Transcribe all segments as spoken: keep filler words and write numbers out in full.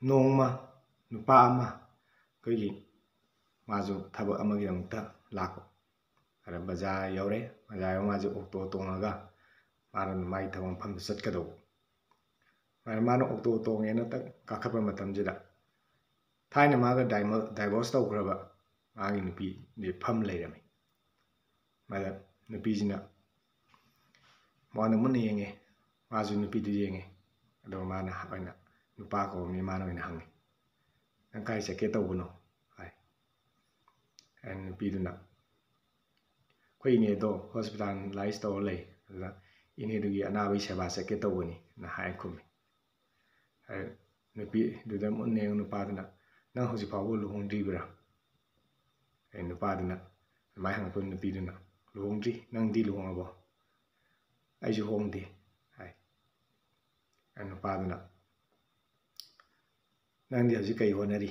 ꯅꯣꯡꯃ ꯅꯨꯄꯥ ꯑꯃ ꯑꯩꯈꯣꯏꯒꯤ, ꯃꯥꯁꯨ ꯊꯕꯛ ꯑꯃꯒꯤꯗꯃꯛꯇ ꯂꯥꯛꯄ꯫ ꯑꯗ ꯕꯖꯥꯔ ꯌꯧꯔꯦ꯫ ꯕꯖꯥꯔ ꯌꯧꯔ ꯃꯥꯁꯦ ꯑꯣꯛꯇꯣ ꯇꯣꯡꯉꯒ ꯃꯥꯅ ꯃꯥꯒꯤ ꯊꯕꯛ ꯃꯐꯝꯗ ꯆꯠꯀꯗꯧꯕ꯫ ꯑꯗ ꯃꯥꯅ ꯑꯣꯛꯇꯣ ꯇꯣꯡꯉꯦꯅ ꯇꯛ ꯀꯥꯈꯠꯄ ꯃꯇꯝꯁꯤꯗ, ꯊꯥꯏꯅ ꯃꯥꯒ ꯗꯥꯏꯃ-, divorce ꯇꯧꯈ꯭ꯔꯕ ꯃꯥꯒꯤ ꯅꯨꯄꯤꯗꯤ ꯐꯝ ꯂꯩꯔꯝꯃꯤ꯫ ꯃꯥꯗ ꯅꯨꯄꯤꯁꯤꯅ ꯃꯉꯣꯟꯗ ꯃꯨꯟꯅ ꯌꯦꯡꯉꯦ, ꯃꯥꯁꯨ ꯅꯨꯄꯤꯗꯨ ꯌꯦꯡꯉꯦ꯫ ꯑꯗꯨꯒ ꯃꯥꯅ ꯑꯣꯏꯅ, ꯅꯨꯄꯥ ꯀꯧꯕ ꯃꯤ, ꯃꯥꯅ ꯑꯣꯏꯅ ꯍꯪꯉꯤ, "ꯅꯪ ꯀꯥꯏ ꯆꯠꯀꯦ ꯇꯧꯕꯅꯣ?" ꯍꯥꯏ꯫ ꯑꯩꯅ ꯅꯨꯄꯤꯗꯨꯅ, "ꯑꯩꯈꯣꯏ ꯏꯅꯦꯗꯣ hospitalize ꯇꯧꯔ ꯂꯩ, ꯑꯗꯨꯗ ꯏꯅꯦꯗꯨꯒꯤ ꯑꯅꯥꯕꯒꯤ ꯁꯦꯕꯥ ꯆꯠꯀꯦ ꯇꯧꯕꯅꯤ"ꯅ ꯍꯥꯏ ꯈꯨꯝꯃꯤ꯫ ꯑꯗꯨ ꯅꯨꯄꯤꯗꯨꯗ ꯃꯨꯟꯅ ꯌꯦꯡꯉ ꯅꯨꯄꯥꯗꯨꯅ, "ꯅꯪ ꯍꯧꯖꯤꯛ ꯐꯥꯎꯕ ꯂꯨꯍꯣꯡꯗ꯭ꯔꯤꯕ꯭ꯔꯥ?" ꯑꯩ ꯅꯨꯄꯥꯗꯨꯅ ꯑꯗꯨꯃꯥꯏꯅ ꯍꯪꯉꯛꯄ ꯅꯨꯄꯤꯗꯨꯅ, "ꯂꯨꯍꯣꯡꯗ꯭ꯔꯤ, ꯅꯪꯗꯤ ꯂꯨꯍꯣꯡꯉꯕꯣ?" "ꯑꯩꯁꯨ ꯍꯣꯡꯗꯦ" ꯍꯥꯏ꯫ ꯑꯩ ꯅꯨꯄꯥꯗꯨꯅ, "ꯅꯪꯗꯤ ꯍꯧꯖꯤꯛ ꯀꯩ ꯍꯣꯠꯅꯔꯤ?"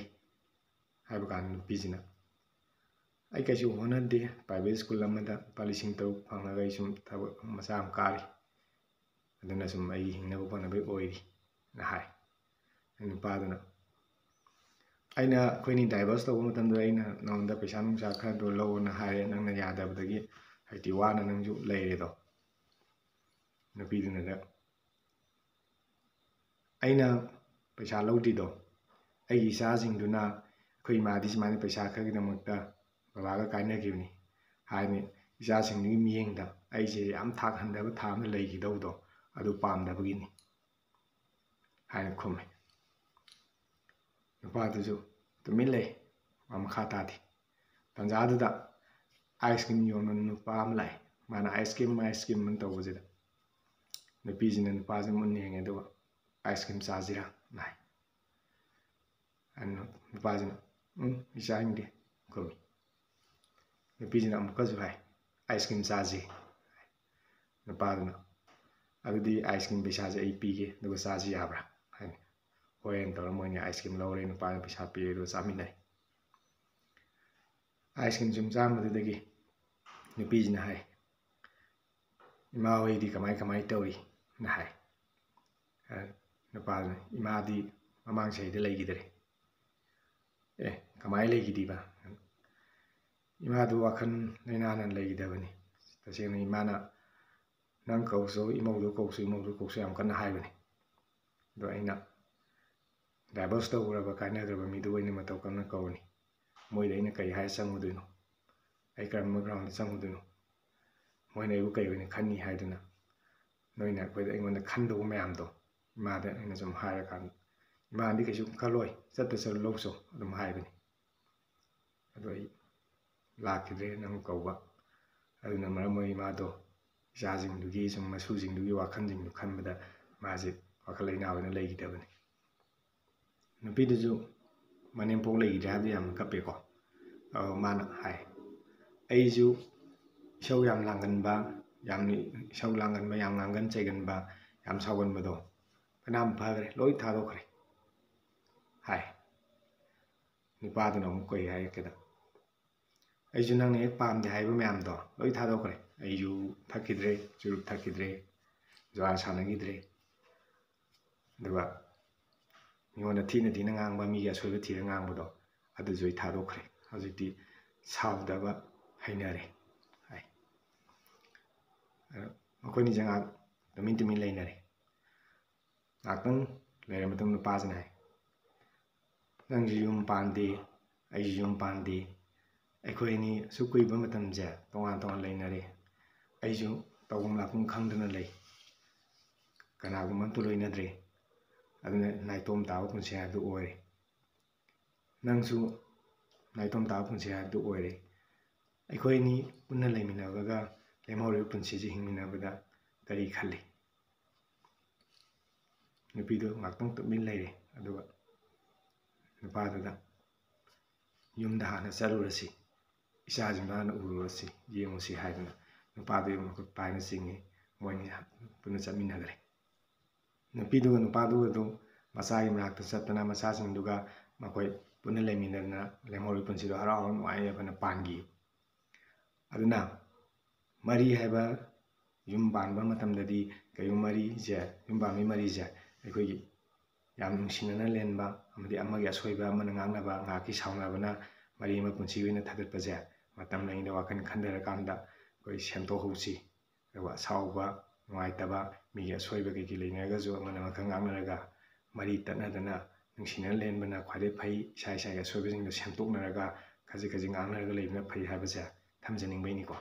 ꯍꯥꯏꯕ ꯀꯥꯟꯗ ꯅꯨꯄꯤꯁꯤꯅ, "ꯑꯩ ꯀꯩꯁꯨ ꯍꯣꯠꯅꯗꯦ, private school ꯑꯃꯗ ꯂꯨꯄꯥ ꯂꯤꯁꯤꯡ ꯇꯔꯨꯛ ꯐꯪꯉꯒ ꯑꯩ ꯁꯨꯝ ꯊꯕꯛ ꯃꯆꯥ ꯑꯃ ꯀꯥꯔꯤ, ꯑꯗꯨꯅ ꯁꯨꯝ ꯑꯩꯒꯤ ꯍꯤꯡꯅꯕ ꯈꯣꯠꯅꯕ ꯑꯣꯏꯔꯤ" ꯅ ꯍꯥꯏ꯫ ꯅꯨꯄꯥꯗꯨꯅ, "ꯑꯩꯅ, ꯑꯩꯈꯣꯏꯅꯤ divorce ꯇꯧꯕ ꯃꯇꯝꯗ ꯑꯩꯅ ꯅꯉꯣꯟꯗ ꯄꯩꯁꯥ ꯅꯨꯡꯁꯥ ꯈꯔꯗꯣ ꯂꯧꯑꯣꯅ ꯍꯥꯏꯔꯦ, ꯅꯪꯅ ꯌꯥꯗꯕꯗꯒꯤ ꯍꯧꯖꯤꯛꯇꯤ ꯋꯥꯅ ꯅꯪꯁꯨ ꯂꯩꯔꯦꯗꯣ"꯫ ꯅꯨꯄꯤꯗꯨꯅꯒ, "ꯑꯩꯅ ꯄꯩꯁꯥ ꯂꯧꯗ꯭ꯔꯤꯗꯣ, ꯑꯩꯒꯤ ꯏꯆꯥꯁꯤꯡꯗꯨꯅ ꯑꯩꯈꯣꯏ ꯏꯃꯥꯗꯤ ꯁꯨꯃꯥꯏꯅ ꯄꯩꯁꯥ ꯈꯔꯒꯤꯗꯃꯛꯇ ꯕꯕꯥꯒ ꯀꯥꯏꯅꯈꯤꯕꯅꯤ ꯍꯥꯏꯅ ꯏꯆꯥꯁꯤꯡꯗꯨꯒꯤ ꯃꯤꯠꯌꯦꯡꯗ ꯑꯩꯁꯦ ꯌꯥꯝ ꯊꯥꯛ ꯍꯟꯊꯕ ꯊꯥꯛ ꯑꯃꯗ ꯂꯩꯈꯤꯗꯧꯕꯗꯣ, ꯑꯗꯨ ꯄꯥꯝꯗꯕꯒꯤꯅꯤ" ꯍꯥꯏꯅ ꯈꯨꯝꯃꯤ꯫ ꯅꯨꯄꯥꯗꯨꯁꯨ ꯇꯨꯃꯤꯟ ꯂꯩ, ꯃꯥ ꯃꯈꯥ ꯇꯥꯗꯦ꯫ ꯇꯟꯖꯥꯗꯨꯗ ice cream ꯌꯣꯟꯕ ꯅꯨꯄꯥ ꯑꯃ ꯂꯥꯛꯑꯦ꯫ ꯃꯥꯅ "ice cream, ice cream" ꯑꯅ ꯇꯧꯕꯁꯤꯗ ꯅꯨꯄꯤꯁꯤꯅ ꯅꯨꯄꯥꯁꯤ ꯃꯨꯟꯅ ꯌꯦꯡꯉꯦ, ꯑꯗꯨꯒ "ice cream ꯆꯥꯁꯤꯔꯥ?" ꯅ ꯍꯥꯏ꯫ ꯑꯗꯨ ꯅꯨꯄꯥꯁꯤꯅ, "ꯎꯝ, ꯑꯩ ꯆꯥꯅꯤꯡꯗꯦ" ꯈꯨꯝꯃꯤ꯫ ꯅꯨꯄꯤꯁꯤꯅ ꯑꯃꯨꯛꯀꯁꯨ ꯍꯥꯏ, "ice cream ꯆꯥꯁꯤ" ꯍꯥꯏ꯫ ꯅꯨꯄꯥꯗꯨꯅ, "ꯑꯗꯨꯗꯤ ice cream ꯄꯩꯁꯥꯁꯦ ꯑꯩ ꯄꯤꯒꯦ, ꯑꯗꯨꯒ ꯆꯥꯁꯤ, ꯌꯥꯕ꯭ꯔꯥ?" ꯍꯥꯏꯅ꯫ "ꯍꯣꯏ" ꯍꯥꯏꯅ ꯇꯧꯔ ꯃꯣꯏꯅ ice cream ꯂꯧꯔꯦ, ꯅꯨꯄꯥꯗꯨꯅ ꯄꯩꯁꯥ ꯄꯤꯔꯦ, ꯑꯗꯨꯒ ꯆꯥꯃꯤꯟꯅꯩ꯫ Ice cream ꯁꯨꯝ ꯆꯥꯔꯝꯕꯗꯨꯗꯒꯤ ꯅꯨꯄꯤꯁꯤꯅ ꯍꯥꯏ, "ꯏꯃꯥ ꯍꯣꯏꯗꯤ ꯀꯃꯥꯏ ꯀꯃꯥꯏ ꯇꯧꯔꯤ?" ꯅ ꯍꯥꯏ꯫ ꯑ, ꯅꯨꯄꯥꯗꯨꯅ, "ꯏꯃꯥꯗꯤ ꯃꯃꯥꯡ ꯆꯍꯤꯗ ꯂꯩꯈꯤꯗ꯭ꯔꯦ꯫ ꯑꯦ, ꯀꯃꯥꯏꯅ ꯂꯩꯈꯤꯗ꯭ꯔꯤꯕ? ꯏꯃꯥꯗꯨ ꯋꯥꯈꯜ ꯂꯩꯅꯥꯅ ꯂꯩꯈꯤꯗꯕꯅꯤ꯫ ꯇꯁꯦꯡꯅ ꯏꯃꯥꯅ "ꯅꯪ ꯀꯧꯁꯨ, ꯏꯃꯧꯗꯨ ꯀꯧꯁꯨ, ꯏꯃꯧꯗꯨ ꯀꯧꯁꯨ" ꯌꯥꯝ ꯀꯟꯅ ꯍꯥꯏꯕꯅꯤ꯫ ꯑꯗꯣ ꯑꯩꯅ, "ꯗꯥꯏꯚꯣꯔꯁ ꯇꯧꯈ꯭ꯔꯕ, ꯀꯥꯏꯅꯈ꯭ꯔꯕ ꯃꯤꯗꯨ ꯑꯣꯏꯅ ꯃꯇꯧ ꯀꯔꯝꯅ ꯀꯧꯅꯤ? ꯃꯣꯏꯗ ꯑꯩꯅ ꯀꯔꯤ ꯍꯥꯏꯔ ꯆꯪꯉꯨꯗꯣꯏꯅꯣ? ꯑꯩ ꯀꯔꯝꯕ ꯒ꯭ꯔꯥꯎꯟꯗ ꯆꯪꯉꯨꯗꯣꯏꯅꯣ? ꯃꯣꯏꯅ ꯑꯩꯕꯨ ꯀꯔꯤ ꯑꯣꯏꯅ ꯈꯟꯅꯤ ꯍꯥꯏꯗꯨꯅ?" ꯅꯣꯏꯅ ꯑꯩꯈꯣꯏꯗ, ꯑꯩꯉꯣꯟꯗ ꯈꯟꯗꯧꯕ ꯃꯌꯥꯝꯗꯣ ꯏꯃꯥꯗ ꯑꯩꯅ ꯁꯨꯝ ꯍꯥꯏꯔꯀꯥꯟꯗ, "ꯏꯃꯥꯗꯤ ꯀꯩꯁꯨ ꯈꯜꯂꯣꯏ, ꯆꯠꯇ ꯆꯠꯂꯨ, ꯂꯧ ꯆꯠꯂꯨ" ꯑꯗꯨꯝ ꯍꯥꯏꯕꯅꯤ꯫ ꯑꯗꯣ ꯑꯩ ꯂꯥꯛꯈꯤꯗ꯭ꯔꯦ ꯅꯪ ꯀꯧꯕ꯫ ꯑꯗꯨꯅ ꯃꯔꯝ ꯑꯣꯏꯔ ꯏꯃꯥꯗꯣ ꯏꯆꯥꯁꯤꯡꯗꯨꯒꯤ, ꯁꯨꯝ ꯃꯁꯨꯁꯤꯡꯗꯨꯒꯤ ꯋꯥꯈꯜꯁꯤꯡꯗꯨ ꯈꯟꯕꯗ ꯃꯥꯁꯦ ꯋꯥꯈꯜ ꯂꯩꯅꯥ ꯑꯣꯏꯅ ꯂꯩꯈꯤꯗꯕꯅꯤ꯫ ꯅꯨꯄꯤꯗꯨꯁꯨ ꯃꯅꯦꯝꯄꯣꯛ ꯂꯩꯈꯤꯗ꯭ꯔꯦ ꯍꯥꯏꯕꯗ ꯌꯥꯝꯅ ꯀꯞꯄꯦꯀꯣ꯫ ꯑꯗꯣ ꯃꯥꯅ ꯍꯥꯏ, "ꯑꯩꯁꯨ ꯏꯁꯧ ꯌꯥꯝ ꯂꯥꯡꯒꯟꯕ, ꯌꯥꯝꯅ ꯏꯁꯧ ꯂꯥꯡꯒꯟꯕ, ꯌꯥꯝ ꯉꯥꯡꯒꯟ ꯆꯩꯒꯟꯕ, ꯌꯥꯝ ꯁꯥꯎꯒꯟꯕꯗꯣ ꯐꯅꯌꯥꯝ ꯐꯈ꯭ꯔꯦ, ꯂꯣꯏ ꯊꯥꯗꯣꯛꯈ꯭ꯔꯦ" ꯍꯥꯏ꯫ ꯅꯨꯄꯥꯗꯨꯅ ꯑꯃꯨꯛ ꯀꯩ ꯍꯥꯏꯔꯛꯀꯦꯗ, "ꯑꯩꯁꯨ ꯅꯪꯅ ꯍꯦꯛ ꯄꯥꯝꯗꯦ ꯍꯥꯏꯕ ꯃꯌꯥꯝꯗꯣ ꯂꯣꯏ ꯊꯥꯗꯣꯛꯈ꯭ꯔꯦ꯫ ꯑꯩꯁꯨ ꯊꯛꯈꯤꯗ꯭ꯔꯦ, ꯆꯨꯔꯨꯞ ꯊꯛꯈꯤꯗ꯭ꯔꯦ, ꯖꯨꯋꯥ ꯁꯥꯟꯅꯈꯤꯗ꯭ꯔꯦ, ꯑꯗꯨꯒ ꯃꯤꯉꯣꯟꯗ ꯊꯤꯅ ꯊꯤꯅ ꯉꯥꯡꯕ, ꯃꯤꯒꯤ ꯑꯁꯣꯏꯕ ꯊꯤꯔ ꯉꯥꯡꯕꯗꯣ, ꯑꯗꯨꯁꯨ ꯑꯩ ꯊꯥꯗꯣꯛꯈ꯭ꯔꯦ꯫ ꯍꯧꯖꯤꯛꯇꯤ ꯁꯥꯎꯗꯕ ꯍꯩꯅꯔꯦ" ꯍꯥꯏ꯫ ꯑꯗꯣ ꯃꯈꯣꯏꯅꯤꯁꯦ ꯉꯥꯏꯍꯥꯛ ꯇꯨꯃꯤꯟ ꯇꯨꯃꯤꯟ ꯂꯩꯅꯔꯦ꯫ ꯉꯥꯏꯍꯥꯛꯇꯪ ꯂꯩꯔ ꯃꯇꯨꯡ ꯅꯨꯄꯥꯁꯤꯅ ꯍꯥꯏ, "ꯅꯪꯁꯨ ꯌꯨꯝ ꯄꯥꯟꯗꯦ, ꯑꯩꯁꯨ ꯌꯨꯝ ꯄꯥꯟꯗꯦ, ꯑꯩꯈꯣꯏ ꯑꯅꯤ ꯑꯁꯨꯛ ꯀꯨꯏꯕ ꯃꯇꯝꯁꯦ ꯇꯣꯉꯥꯟ ꯇꯣꯉꯥꯟ ꯂꯩꯅꯔꯦ, ꯑꯩꯁꯨ ꯇꯧꯐꯝ ꯂꯥꯛꯐꯝ ꯈꯪꯗꯅ ꯂꯩ, ꯀꯅꯥꯒꯨꯝꯕ ꯑꯝꯇ ꯂꯣꯏꯅꯗ꯭ꯔꯦ, ꯑꯗꯨꯅ ꯅꯥꯏꯇꯣꯝ ꯇꯥꯕ ꯄꯨꯟꯁꯤ ꯍꯥꯏꯕꯗꯨ ꯑꯣꯏꯔꯦ꯫ ꯅꯪꯁꯨ ꯅꯥꯏꯇꯣꯝ ꯇꯥꯕ ꯄꯨꯟꯁꯤ ꯍꯥꯏꯕꯗꯨ ꯑꯣꯏꯔꯦ꯫ ꯑꯩꯈꯣꯏ ꯑꯅꯤ ꯄꯨꯟꯅ ꯂꯩꯃꯤꯟꯅꯕꯒ ꯂꯦꯝꯍꯧꯔꯤꯕ ꯄꯨꯟꯁꯤꯁꯤ ꯍꯤꯡꯃꯤꯟꯅꯕꯗ ꯀꯔꯤ ꯈꯜꯂꯤ?" ꯅꯨꯄꯤꯗꯨ ꯉꯥꯛꯇꯪ ꯇꯨꯃꯤꯟ ꯂꯩꯔꯦ꯫ ꯑꯗꯨꯒ ꯅꯨꯄꯥꯗꯨꯗ, "ꯌꯨꯝꯗ ꯍꯥꯟꯅ ꯆꯠꯂꯨꯔꯁꯤ, ꯏꯆꯥꯁꯤꯡꯗꯣ ꯍꯥꯟꯅ ꯎꯔꯨꯔꯁꯤ, ꯌꯦꯡꯉꯨꯁꯤ" ꯍꯥꯏꯗꯅ ꯅꯨꯄꯥꯗꯨꯒꯤ ꯃꯈꯨꯠ ꯄꯥꯏꯅ ꯆꯤꯡꯉꯤ꯫ ꯃꯣꯏꯅꯤ ꯄꯨꯟꯅ ꯆꯠꯃꯤꯟꯅꯈ꯭ꯔꯦ꯫ ꯅꯨꯄꯤꯗꯨꯒ ꯅꯨꯄꯥꯗꯨꯒ ꯑꯗꯨꯝ ꯃꯆꯥꯒꯤ ꯃꯅꯥꯛꯇ ꯆꯠꯇꯅ ꯃꯆꯥꯁꯤꯡꯗꯨꯒ ꯃꯈꯣꯏ ꯄꯨꯟꯅ ꯂꯩꯃꯤꯟꯅꯗꯅ ꯂꯦꯝꯍꯧꯔꯤꯕ ꯄꯨꯟꯁꯤꯗꯣ ꯍꯔꯥꯎ ꯍꯔꯥꯎ ꯅꯨꯡꯉꯥꯏ ꯌꯥꯏꯐꯅ ꯄꯥꯟꯈꯤ꯫ ꯑꯗꯨꯅ ꯃꯔꯤ ꯍꯥꯏꯕ, ꯌꯨꯝ ꯄꯥꯟꯕ ꯃꯇꯝꯗꯗꯤ ꯀꯩꯒꯨꯝꯕ ꯃꯔꯤꯁꯦ, ꯌꯨꯝ ꯄꯥꯟꯕꯒꯤ ꯃꯔꯤꯁꯦ ꯑꯩꯈꯣꯏꯒꯤ ꯌꯥꯝ ꯅꯨꯡꯁꯤꯅꯅ ꯂꯦꯟꯕ ꯑꯃꯗꯤ ꯑꯃꯒꯤ ꯑꯁꯣꯏꯕ ꯑꯃꯅ ꯉꯥꯡꯅꯕ, ꯉꯥꯏꯍꯥꯛꯀꯤ ꯁꯥꯎꯅꯕꯅ ꯃꯔꯤ ꯑꯃ ꯄꯨꯟꯁꯤꯒꯤ ꯑꯣꯏꯅ ꯊꯥꯗꯠꯄꯁꯦ ꯃꯇꯝ ꯂꯩꯉꯩꯗ ꯋꯥꯈꯜ ꯈꯟꯊꯔꯀꯥꯟꯗ ꯑꯩꯈꯣꯏ ꯁꯦꯝꯗꯣꯛꯍꯧꯁꯤ꯫ ꯑꯗꯨꯒ ꯑꯁꯥꯎꯕ, ꯅꯨꯡꯉꯥꯏꯇꯕ, ꯃꯤꯒꯤ ꯑꯁꯣꯏꯕ ꯀꯩꯀꯩ ꯂꯩꯅꯔꯒꯁꯨ ꯑꯃꯅ ꯑꯃꯈꯛ ꯉꯥꯡꯅꯔꯒ ꯃꯔꯤ ꯇꯠꯅꯗꯅ ꯅꯨꯡꯁꯤꯅꯅ ꯂꯦꯟꯕꯅ ꯈ꯭ꯋꯥꯏꯗꯩ ꯐꯩ꯫ ꯏꯁꯥ ꯏꯁꯥꯒꯤ ꯑꯁꯣꯏꯕꯁꯤꯡꯗꯣ ꯁꯦꯝꯗꯣꯛꯅꯔꯒ ꯈꯖꯤꯛ ꯈꯖꯤꯛ ꯉꯥꯡꯅꯔꯒ ꯂꯩꯕꯅ ꯐꯩ ꯍꯥꯏꯕꯁꯦ ꯊꯝꯖꯅꯤꯡꯕꯩꯅꯤꯀꯣ꯫